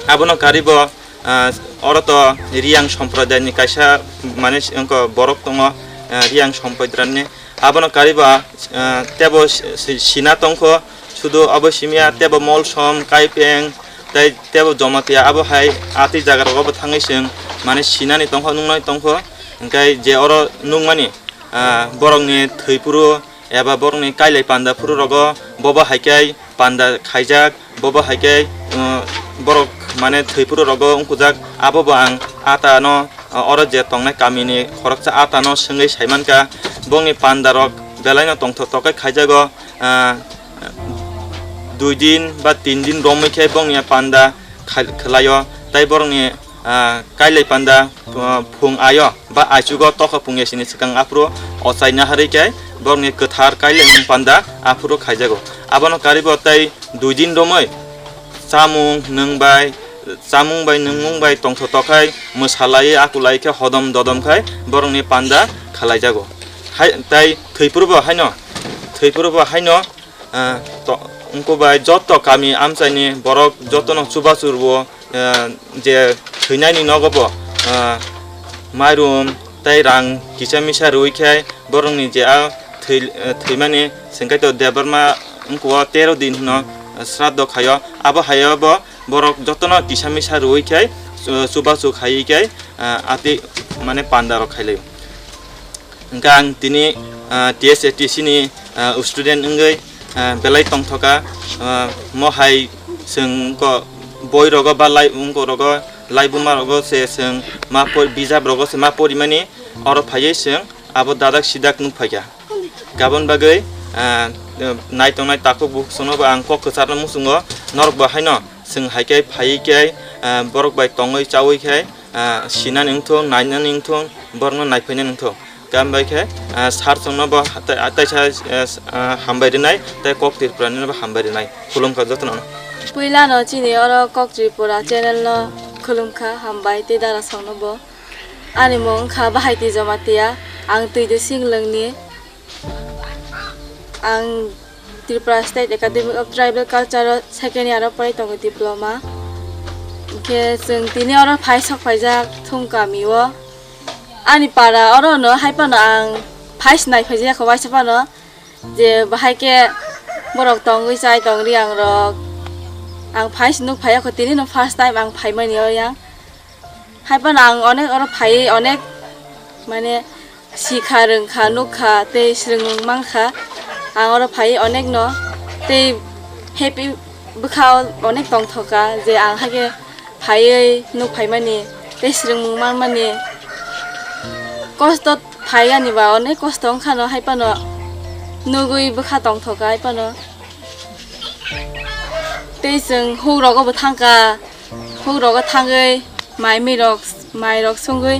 abono karibo. Ah, oro to Riyang Sampradayani kaisa, mane, wngkha borok tongo, ah, Riyang Sampradayani. Abono kariba, ah, tebo si-, si-, sina tongkho, sudu abo simya tebo Molsom, Kaipeng, tei tebo Jamatia, abo hai atwi jaga rogo bo thangwi chwng, mane, sinani tongkho, nungnai tongkho. Hingkhe je oro nukmani, ah, borokni thwiphuru eba borokni kailai panda phuru rogo bobo haikhe panda khaijak, bobo haikhe, uh, borok mane thwiphuru rogo wngkujak, abo bo ang ata no, uh, oro je tongnai kamini khoroksa ata no swngwi saimankha, bongni panda rok belai no tongthok tokhe khaijago, uh, dui din ba tin din romwi khe bongni panda khai-, khwlaio, tai borokni, ah, kailai panda, ah, phung ayo ba aichugo tokha phung yasini swkang aphuru ochai naharwi khe borokni kwthar kailai mung panda aphuru khaijago. Abono karibo tei dui din romwi chamung nwng bai, chamung bai nwngmung bai tongtho tokhai mwsalai akulai khe hodom dodom khai borokni panda khalaijago. Hai, tai thwiphuru bo haino, thwiphuru bo haino, ah, to-, wngkha bai joto kami amchaini borok jotono chubachu rwo, ah, je thwinaini nogo bo, ah, mairum tei rang kisa misa rwui khe borokni je a thwi-, ah, thwimani sengkhaito Debbarma wngkha o tero din hwno sraddho khaio. Abo haio bo borok jotono kisa misa rwui khe chu-, chubachu khaiwi khe, ah, ati mane panda rok khailai. Hingkha ang tini, ah, T S A T C ni, ah, student wngwi, ah, belai tongthoka, ah, mo hai chwng wngkha boi rogo ba lai wngkha rogo laibuma rogo se chwng ma pori bijap rogo se ma porimani oro phaiwi chwng abo dadak sidak nuk phaikha. Gabon bagwi, ah, naitongnai takhuk bukhuk sono bo ang kok kwcharno muchungo norok bo haino chwng hai khe phaiwi khe, ah, borok bai tongwi chawi khe, ah, sinani wngthung, nainani wngthung, borokno naiphainani wngthung. Gam bai khe, ah, sir chwngno bo ha-, tai-, ah, taisa, ah, s-, ah, hambai rwnai, tei kok Tripurani no bo hambai rwnai. Khulumkha jotono. Puila no chini oro Kok Tripura channel no khulumkha, hambai tei dara songno bo. Ani mung wngkha Bahaiti Jamatia, ang Twidwi Singlwngni. Ang Tripura State Academy of Tribal Culture o second year o porai tongo, diploma. Hingkhe chwng tini oro phai sok phaijak Thum kami o. Ani para oro no hai phano ang phai se nai phaijak kho waisa phano, je bahai khe borok tongwi chai tong ri ang rok. Ang phai se nuk phai ya kho, tini no first time ang phai mani o yang. Hai phano ang onek oro phaiwi onek, mane, sikha, rwngkha, nukha tei swrwngmung mankha. Ang oro phaiwi onekno tei happy bwkha-o onek tongthoka je ang haikhe phaiwi nuk phaimani tei swrwngmung manmani. Kosto phai ani ba, onek kosto wngkha no, hai phano nugwi bwkha tongthoka, hai phano tei chwng huk rogo bo thangkha, huk rogo thangwi mai mui rok, mai rok sungwi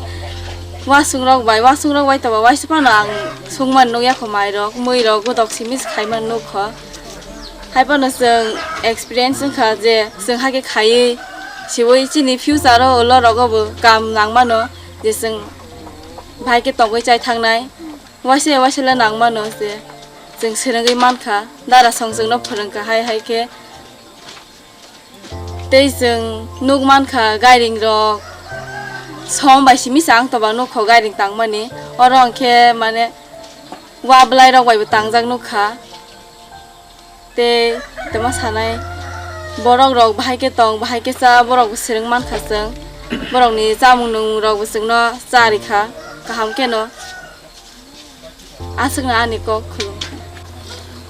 wasung rok bai, wasung rok bai toba waisa phano ang sungmani nukya kho, mai rok, mui rok, godok simi se khaimani nukha. Hai phano chwng experience wngkha je chwng hakhe khaiwi siwi chini future o ulo rogo bo kam nangmano, je chwng bahai khe tongwi chai thangnai, waisa waisa le nangmano je chwng swrwngwi mankha, dara song chwngno phwrwngkha hai hai khe. Tei chwng nukmankha gairing rok som bai simi se ang toba nukho gairing tangmani, oro hwnkhe mane wa bwlai rok bai bo tangjak nukha. Tei tongma sanai borok rok bahai khe tong, bahai khe cha, borok bo swrwng mankha chwng, borok ni chamung nwng rok bo chwngno cha rikha, kaham kheno. Aswkno ani kok khulumkha.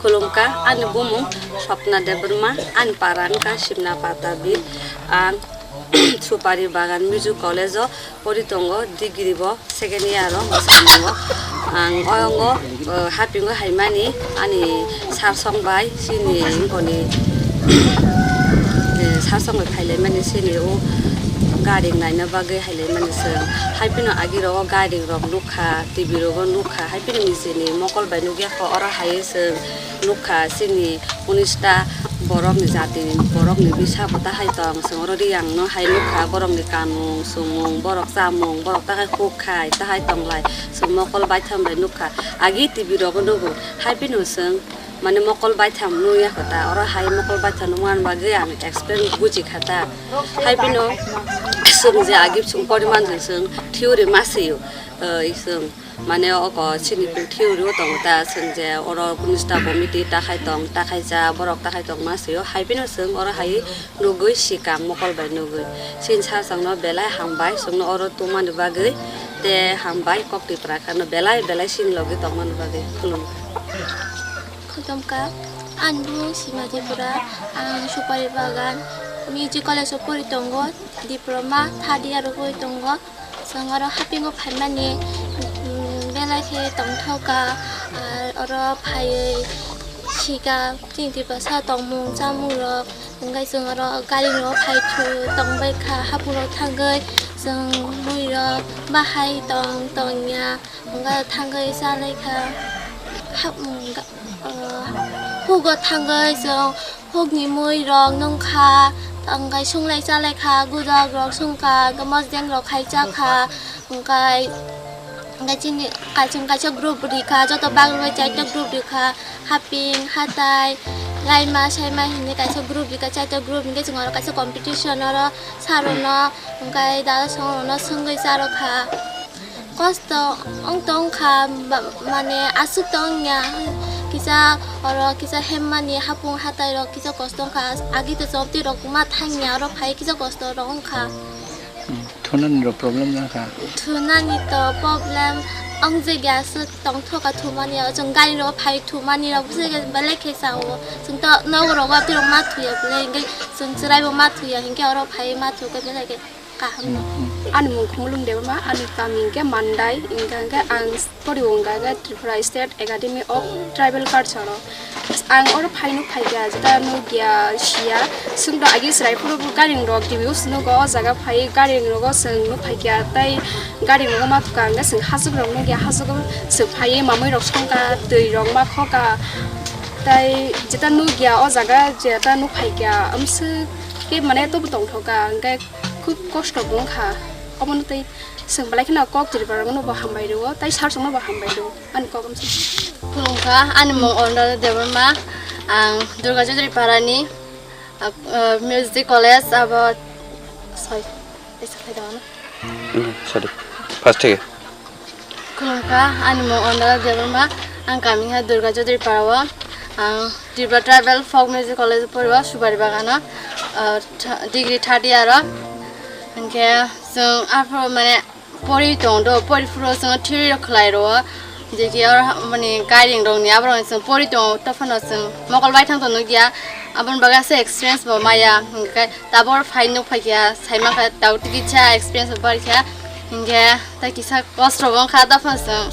Khulumkha, ani bumung Swapna Debbarma, ani para wngkha Simna Patabi, ang Supari Bagan Music College o pori tongo, degree bo second year o mwsang tongo. Ang oyongo, eh, hapingo haimani ani sarsong bai chini wngkoni, eh, sarsong bai phailaimani chini o gari naina bagwi hailaimani chwng. Hai phano agi rogo gari rok nukha, T V rogo nukha, hai phano nijini mokol bai nukya kho, oro hai chwng nukha chini unis ta borokni jatini borokni bisa bo tahai tong, chwng oro Riyang no hai nukha, borokni kanmung, chumung, borok chamung, borok tahai huk khai, tahai tonglai, chwng mokol baithang bai nukha, agi T V rogo nugo, hai phano chwng mane mokol baithang nukya kho ta, oro hai mokol baithang nukmani bagwi ang explain buji kha ta, hai phano chwng je agi chwng poriman chwng theory ma sio, eh, chwng Mane oko chini theory o tongo ta, chwng je oro kunista committee takhai tong, takhai cha, borok takhai tong ma sio, hai phano chwng oro hai nugwi sikang mokol bai nugwi. Chini sachang no belai hambai, chwngno oro tongmani bagwi, tei hambai kok Tipra kha no belai belai chini logi tongmani bagwi khulumkha. Khulumkha, ani bumung Sima Tripura, ang Supari Bagan Music College o pori tongo, diploma third year o pori tongo. Chwng oro hapingo phaimani, mm, belai khe tongthokha, ar oro phaiwi sika chini Tiprasa tongmung chamung rok, hwnkhe chwng oro gari rok phai thu tongbai kha, hapung rok thangwi chwng mui rok bahai tong tongya, hwnkhe thangwi chalai kha, hapung ga-, o, hugo thangwi chwng Hukni mui rok nung kha, hwnkhe sunglai chalai kha, gudok rok sung kha, hwnkhe mosdeng rok khai cha kha, hwnkhe, hwnkhe chini kaisa, kaisa group ri kha, joto bagwi bai chaita group ri kha, haping, hatai, laima, saima hinwi kaisa group ri kha, chaita group hinkhe chwng oro kaisa competition oro sir rokno, hwnkhe dada song rokno swngwi cha rw kha. Kosto wng tong kha, ba-, mane aswk tong ya, kisa oro kisa hemmani hapung hatai rok kisa kosto wng kha, agi to chopti rok ma thang ya, oro phai kisa kosto rok wng kha. Hmm, thunani rok problem wng kha? Thunani to problem wng je ya, aswk tong thok kha thumani ya, chwng gari rok phai thumani rok bwswk belai khe sao, chwng to nogo rogo tei rok ma thuya belai, hwnkhe chwng chwrai bo ma thuya, hinkhe oro phai ma thukhe belai khe. Kaham no. Hmm, hmm. Ani mung Khumulwng Debbarma, ani kami hwnkhe Mandai, hwnkha hwnkhe ang poriwo hwnkha hwnkhe Tripura State Academy of Tribal Culture o. Ang oro phai nuk phaikha, jeta nukya siya, chwng to agi chwrai phuru gari rok T V o se nugo, o jaga phai gari rogo chwng nuk phaikha, tei gari rogo ma thukha hwnkhe chwng hachuk rok nukya, hachuk o chwng phaiwi mamui rok songkha, twi rok ma khokha, tei jeta nukya o jaga jeta nuk phaikha, amswk khe mane tobo tongthokha, hwnkhe Khub kosto bo wngkha. Obono tei chwng belai kheno kok Tripura rokno bo hambai rwo, tei sir songno bo hambai rwo. Ani kok wngkha. Khulumkha, ani mung Orna Debbarma, ang Durga Chaudhary Parani, ah, ah, Music College, abo, sorry, esa khai daw na. Hmm, sorry. First theke. Khulumkha, ani mung Ondala Debbarma, ang kami ha Durga Chaudhary Para o, ang Tripura Tribal Folk Music College o pori o, Subari Bagano, ah, tha-, degree third year o. Hinkhe chwng aphuru mane pori tong do, pori phuru chwng theory rok khlai rwo, je ki oro mani gairing rok ni aborok chwng pori tong, tophano chwng mokol bai thang tong nukya, aboni bagwi aswk experience bo maya, hinkhe tabor phai nuk phaikha, sai mankha, tau tikisa experience bo barikha. Hingke tei kisa kosto bo wngkha, dophano chwng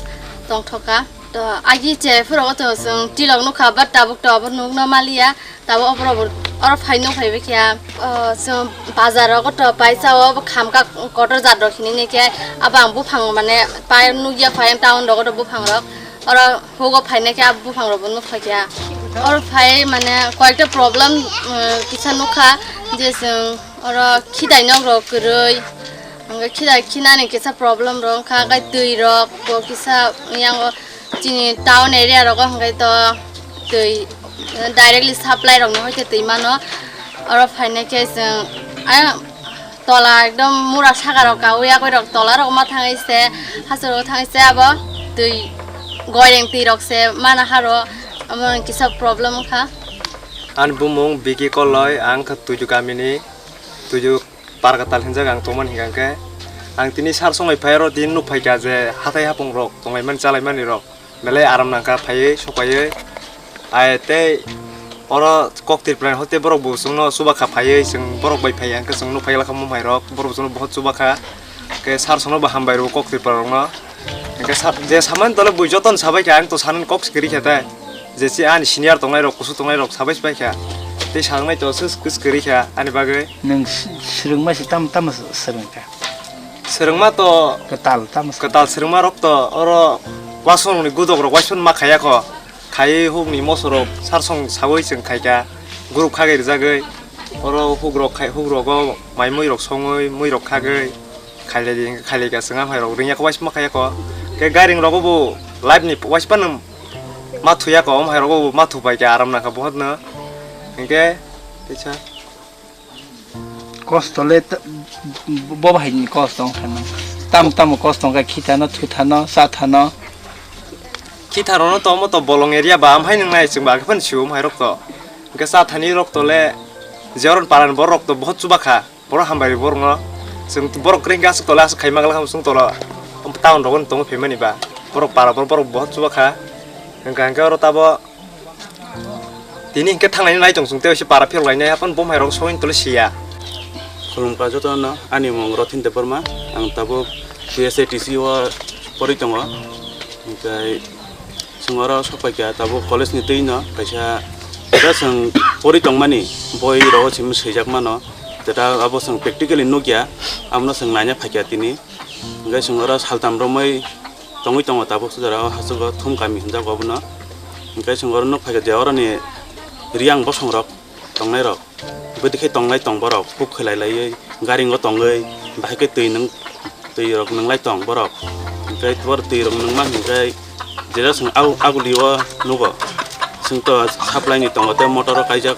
tongthokha. To agi che phuru o to chwng tilok nukha, but tabuk to abo nukno maliya. Tabuk oborok bo oro phai nukphai bikha. O chwng bazar rogo to paisa o bo khamka kotor jat rok hinwi nai khe abo ang buphang mane pai nukya kho, town rogo to buphang rok. Oro hugo phainai khe abo buphang rok bo nukphai kha. Oro phai mane koyekta problem, um, kisa nukha je chwng oro khidai nok rok kwrwi, hingke khidai khinani kisa problem rok wngkha, hingke twi rok bo kisa yango chini town area rogo hingke to twi directly supply rokno hoite twi mano. Oro phainai khe chwng, ai, tola ekdom mura saka rok kaui, akoi rok tola rok ma thangwi se, hachal rok thangwi se abo twi goireng twi rok se mana haro, amo kisa problem wngkha. Ani bumung Biki Koloi, ang kha Tuidu kamini, Tuidu Parkatal hinjak ang tongmani hingka khe. Ang tini sar songwi phai oro tini nuk phaikha je hathai hapung rok tonglaimani chalaimani rok. Belai aram nangkha phaiwi, sokpaiwi. Ai tei oro kok Tripura ni hote borok bo chwngno chubakha phaiwi, chwng borok bai phaiya hwnkhe chwng nukphai lakha mumhai rok, borok bo chwngno bohot chubakha. Hwnkhe sar chwngno bo hambai rwo kok Tripura rokno. Hwnkhe sar, je samani tole bui jotono sabaikha, ang to sanani kok se kwrwikha tei. Je si ani senior tongnai rok, kusu tongnai rok sabai se paikha. Tei saknai to se kwrwikha ani bagwi. Nwng si-, swrwngma se tam, tamo swrwngkha? Swrwngma to kwtal, tamo swrwngkha? Kwtal swrwngma rok to oro wasong ni gudok rok waisong ma khaya kho. Khaiwi hukni moso rok sarsong sawi chwng khaikha. Group khagwi rwjagwi. Oro huk rok khai, huk rogo mai mui rok songwi, mui rok khagwi. Khailai di, khailai ka chwng amhai rok ringya kho waisma khaya kho. Khe gairing rogo bo live ni waisma nang ma thuya kho, amhai rogo bo ma thupai khe aram nangkha bohot no. Hinkhe teisa. Kosto le t-, bo bahai ni kosto wngkha no. Tam tamo kosto wngkha, khithano, thuthano, chathano. Khitharokno to omo to bolong area ba, amhai nang nai chwng ba, khe phano sio amhai rok to. Hinkhe chathani rok to le je oron paran borok to bohot chubakha. Borok hambai rw borokno. Chwng borok kwrwi hwnkhe aswk tole aswk khaima glak chwng tolo. Town rogo tongwi phaimani ba. Borok para borok, borok bohot chubakha. Hwnkha hwnkhe oro tabo tini hwnkhe thangnaini nai tong chwng tei para phiyok lainai haphano bomhairok sogwini tole siya. Khulumkha jotono, ani mung Rothin Debbarma, ang tabuk P S A T C o porwi tongo. Hwnkhe Chwng oro sok paikha tabuk college ni twi no kaisa, jesa chwng pori tongmani boi rogo simi swijak mano, jeta abo chwng practically nukya, abono chwng naina phaikha tini. Hwnkhe chwng oro saltam romwi tongwi tongo tabuk jora o hachwk o Thum kami hwnjago abono. Hwnkhe chwng oro nuk phaikha je oroni riyang bosong rok tongnai rok. Bwdikhe tongnai tong borok, huk khwlai laiwi, garingo tongwi, bahai khe twi nwng, twi rok nwnglai tong borok. Hwnkhe borok twi rok nwngma hwnkhe, jera chwng au-, agulio nugo. Chwng to supply ni tongo tei motor o kaijak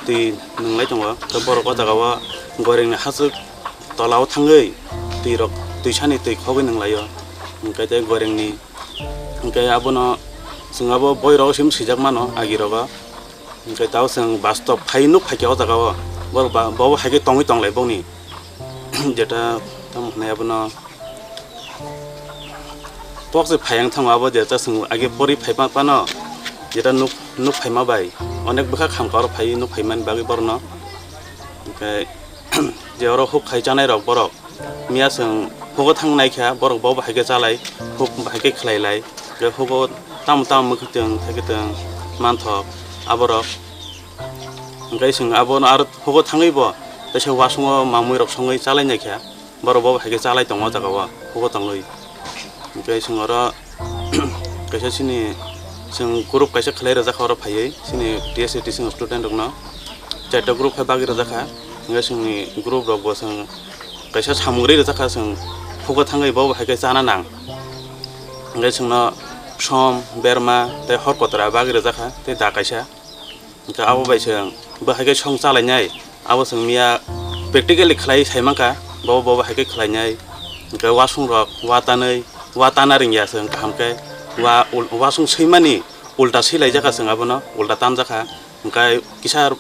twi nwnglai tongo. Tei borok o jaga o goring ni hachwk tola o thangwi twi rok, twi sani twi khogwi nwnglaio. Hwnkhe tei goring ni, hwnkhe abono chwng abo boi rogo sim swijak mano agi rogo. Hwnkhe tao chwng bastob phai nuk phaikha o jaga o. Borok ba, bo hai khe tongwi tonglai bokni. Jeta tamo hwnwi abono pok se phai wng thango abo jeta chwng age pori phai ma phano jeta nuk, nuk phaima bai onek bwkha khamkha oro phai nuk phaimani bagwi borokno. Hwnkhe je oro huk khai chanai rok borok. Miya chwng hugo thang naikha, borok bo bahai khe chalai, huk bahai khe khlai lai. Khe hugo tamo tamo mwkhwtwng thaikwtwng manthok aborok. Hwnkhe chwng abono aro hugo thangwi bo kaisa wasungo mamui rok songwi chalai naikha, borok bo bahai khe chalai tongo o jaga o hugo tongwi. Hwnkhe chwng oro kaisa chini chwng group kaisa khlai rwjak kha oro phaiwi chini T S A T C student rokno. Chaita group khe bagwi rwjak kha. Hwnkhe chwngni group rok bo chwng kaisa samung rwi rwjak kha, chwng phugo thangwi bo hai khe chana nang. Hwnkhe chwngno som, berma tei hor kotora bagwi rwjak kha tei da kaisa. Hwnkhe abo bai chwng bo hai khe song chalainai. Abo chwng miya practically khlai sai mankha, bo, bo hai khe khlainai. Hwnkhe wasung rok wa tanwi, wa tana ringya chwng kaham khe, wa ul-, wasung swimani ulta swilaijak kha chwng abono, ulta tanjak kha. Hwnkhe kisa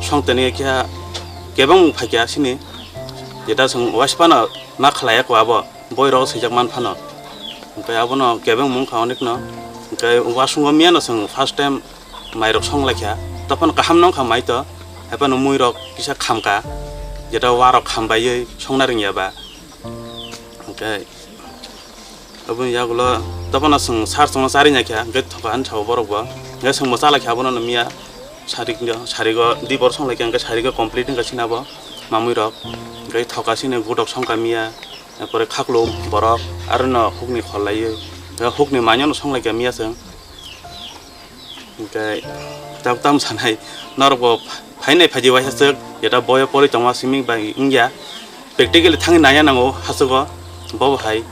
song toni khe kebeng phaikha sini, jeta chwng waisa phano ma khlaiya kho abo, boi rok swijak man phano. Hwnkhe abono kebeng mung kha onek no, hwnkhe wasungo miya no chwng first time. Mai rok song lai kha, tei phano kaham no wng kha mai to, hai phano mui rok kisa kham kha, jeta wa rok kham baiwi song na ringya ba. Tei aboni yagulo dophano chwng sar chwngno charwi naikha, hwnkhe thoka hinwi sao borokbo. Hwnkhe chwngbo chalaikha abono miya, sarik, sarigo di bor songlaikha, hwnkhe sarigo complete wngkha chini abo mamui rok. Hwnkhe thoka chini gutok songkha miya, erpore khaklum borok, arono hukni khol laiwi, hukni manyo no songlaikha miya chwng. Hwnkhe tab tam sanai norokbo phainai phaidi waisa swk, jeta boyo pori tongma simi bai wngya, practically thangwi naiya nango hachugo. Bobo hai